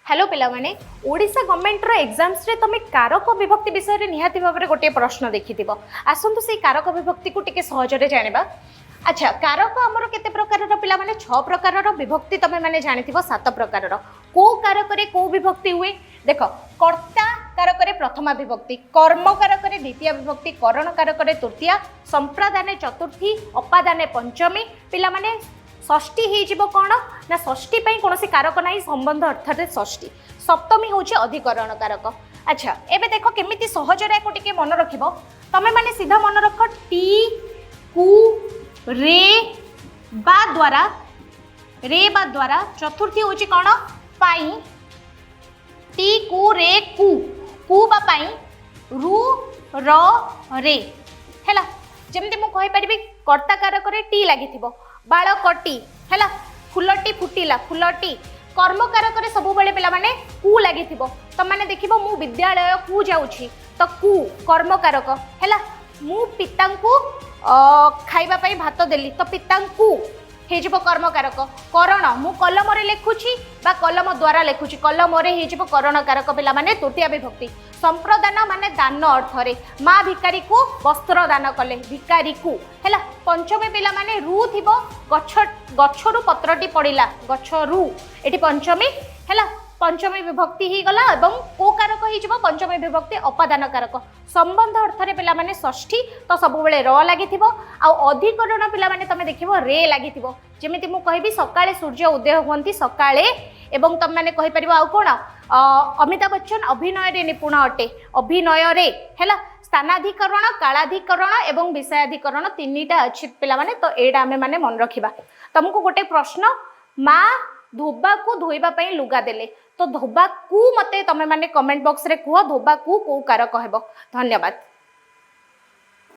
Hello ପିଲାମାନେ, ଓଡ଼ିଶା ଗଭର୍ଣ୍ଣମେଣ୍ଟର ଏକ୍ଜାମ୍ସରେ ତୁମେ କାରକ ବିଭକ୍ତି ବିଷୟରେ ନିହାତି ଭାବରେ ଗୋଟିଏ ପ୍ରଶ୍ନ ଦେଖିଥିବ। ଆସନ୍ତୁ, ସେଇ କାରକ ବିଭକ୍ତିକୁ ଟିକେ ସହଜରେ ଜାଣିବା। ଆଚ୍ଛା, କାରକ ଆମର କେତେ ପ୍ରକାରର ପିଲାମାନେ? ଛଅ ପ୍ରକାରର। ବିଭକ୍ତି ତମେ ମାନେ ଜାଣିଥିବ ସାତ ପ୍ରକାରର। କୋଉ କାରକରେ କୋଉ ବିଭକ୍ତି ହୁଏ ଦେଖ। କର୍ତ୍ତା କାରକରେ ପ୍ରଥମା ବିଭକ୍ତି, କର୍ମ କାରକରେ ଦ୍ୱିତୀୟ ବିଭକ୍ତି, କରଣ କାରକରେ ତୃତୀୟା, ସମ୍ପ୍ରଦାନେ ଚତୁର୍ଥୀ, ଅପାଦାନେ ପଞ୍ଚମୀ। ପିଲାମାନେ, ଷଷ୍ଠୀ ହେଇଯିବ କ'ଣ ନା ଷଷ୍ଠୀ ପାଇଁ କୌଣସି କାରକ ନାହିଁ, ସମ୍ବନ୍ଧ ଅର୍ଥରେ ଷଷ୍ଠୀ। ସପ୍ତମୀ ହେଉଛି ଅଧିକରଣ କାରକ। ଆଚ୍ଛା, ଏବେ ଦେଖ କେମିତି ସହଜରେ ୟାକୁ ଟିକେ ମନେ ରଖିବ। ତମେ ମାନେ ସିଧା ମନେ ରଖ, ଟି, କୁ, ରେ ବା ଦ୍ୱାରା, ରେ ବା ଦ୍ୱାରା। ଚତୁର୍ଥୀ ହେଉଛି କ'ଣ? ପାଇଁ। ଟି, କୁ, ରେ, କୁ, କୁ ବା ପାଇଁ, ରୁ, ର, ରେ। ହେଲା? ଯେମିତି ମୁଁ କହିପାରିବି, କର୍ତ୍ତା କାରକରେ ଟି ଲାଗିଥିବ, ବାଳକଟି ହେଲା, ଫୁଲଟି ଫୁଟିଲା, ଫୁଲଟି। କର୍ମକାରକରେ ସବୁବେଳେ ପିଲାମାନେ କୁ ଲାଗିଥିବ। ତମମାନେ ଦେଖିବ, ମୁଁ ବିଦ୍ୟାଳୟକୁ ଯାଉଛି, ତ କୁ କର୍ମକାରକ ହେଲା। ମୁଁ ପିତାଙ୍କୁ ଖାଇବା ପାଇଁ ଭାତ ଦେଲି, ତ ପିତାଙ୍କୁ ହେଇଯିବ କର୍ମକାରକ। କରଣ, ମୁଁ କଲମରେ ଲେଖୁଛି ବା କଲମ ଦ୍ୱାରା ଲେଖୁଛି, କଲମରେ ହେଇଯିବ କରଣ କାରକ ପିଲାମାନେ, ତୃତୀୟ ବିଭକ୍ତି। ସମ୍ପ୍ରଦାନ ମାନେ ଦାନ ଅର୍ଥରେ, ମା ଭିକାରୀକୁ ବସ୍ତ୍ର ଦାନ କଲେ, ଭିକାରୀକୁ ହେଲା। ପଞ୍ଚମୀ ପିଲାମାନେ ରୁ ଥିବ, ଗଛ, ଗଛରୁ ପତ୍ରଟି ପଡ଼ିଲା, ଗଛରୁ, ଏଠି ପଞ୍ଚମୀ ହେଲା। ପଞ୍ଚମୀ ବିଭକ୍ତି ହେଇଗଲା ଏବଂ କୋଉ କାରକ ହେଇଯିବ ପଞ୍ଚମୀ ବିଭକ୍ତି? ଅପାଦାନ କାରକ। ସମ୍ବନ୍ଧ ଅର୍ଥରେ ପିଲାମାନେ ଷଷ୍ଠୀ, ତ ସବୁବେଳେ ର ଲାଗିଥିବ। ଆଉ ଅଧିକରଣ ପିଲାମାନେ ତମେ ଦେଖିବ ରେ ଲାଗିଥିବ। ଯେମିତି ମୁଁ କହିବି, ସକାଳେ ସୂର୍ଯ୍ୟ ଉଦୟ ହୁଅନ୍ତି, ସକାଳେ। ଏବଂ ତମେମାନେ କହିପାରିବ ଆଉ କ'ଣ? ଅମିତାଭ ବଚ୍ଚନ ଅଭିନୟରେ ନିପୁଣ ଅଟେ, ଅଭିନୟରେ ହେଲା। ସ୍ଥାନାଧିକରଣ, କାଳାଧିକରଣ ଏବଂ ବିଷୟାଧିକରଣ ତିନିଟା ଅଛି ପିଲାମାନେ, ତ ଏଇଟା ଆମେ ମାନେ ମନେ ରଖିବା। ତମକୁ ଗୋଟେ ପ୍ରଶ୍ନ, ମା ଧୋବାକୁ ଧୋଇବା ପାଇଁ ଲୁଗା ଦେଲେ, ତ ଧୋବାକୁ ମତେ ତମେ ମାନେ କମେଣ୍ଟ ବକ୍ସରେ କୁହ, ଧୋବାକୁ କୋଉ କାରକ ହେବ? ଧନ୍ୟବାଦ।